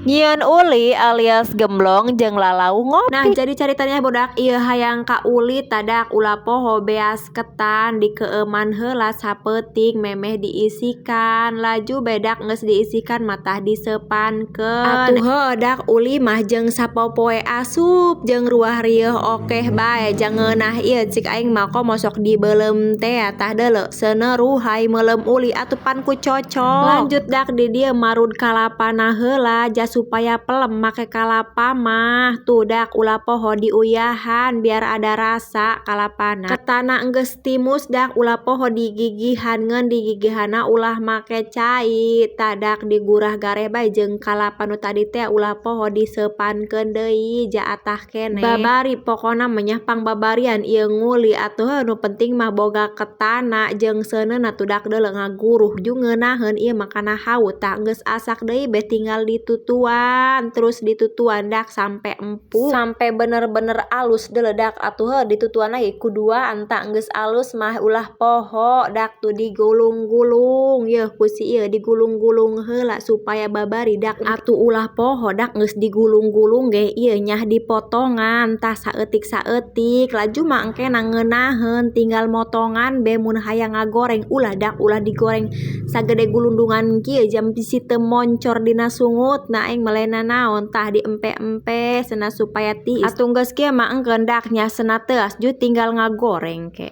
Nyieun uli alias gemblong jeung lalauh ngopi. Nah, jadi caritanya, budak, ieu hayang ka uli tadak ulah poho beas ketan dikeueuman heula sapeuting memeh diisikan. Laju bedak geus diisikan matah diseupankeun. Atuh heuh dak, uli mah jeung sapopoe asup, jeung ruah rieuh okeh bae jangeunah ieu. Cik aing mah komo sok dibeuleum teh. Tah, deuleu seuneu ruhay meuleum uli atuh pan ku cocok. Lanjut dak, di dieu marud kalapana heula ja supaya pelem make kalapa mah. Tuh dak, ulah poho diuyahan biar ada rasa kalapana. Ketana enggeus timus dak, ulah poho digigihan, ngeun digigihanna ulah make cai. Tah dak, digurah gareh bae jeung kalapa nu tadi teh, ulah poho diseupankeun deui ja atah keneh. Babari pokona mah nya, pangbabarian ieu nguli atuh heuh, nu penting mah boga ketana jeung seuneuna. Tuh dak, deuleu ngaguruh ju ngeunaheun ieu mah kana hawu. Tah, geus asak deui beh tinggal ditutuan terus, ditutuan dak sampai empuk, sampai bener-bener alus. Deuleu dak, atuh heuh, ditutuan lagi ku duaan. Tah, geus alus mah ulah poho dak, tuh digulung-gulung yeuh ku si ieu, digulung-gulung heula supaya babari dak. Atuh ulah poho dak, geus digulung-gulung ge ieu nyah dipotongan tah saeutik-saeutik. Laju mah engkena ngeunaheun tinggal motongan be mun hayang ngagoreng. Ulah dak, ulah digoreng sagede gulundungan kieu jam bisi teu moncor dina sungut. Nah, aing melena naon. Tah, diempe-empe cenah supaya tiis. Atuh geus kieu mah engkeun dak nya cenah teuas ju tinggal ngagoreng ke.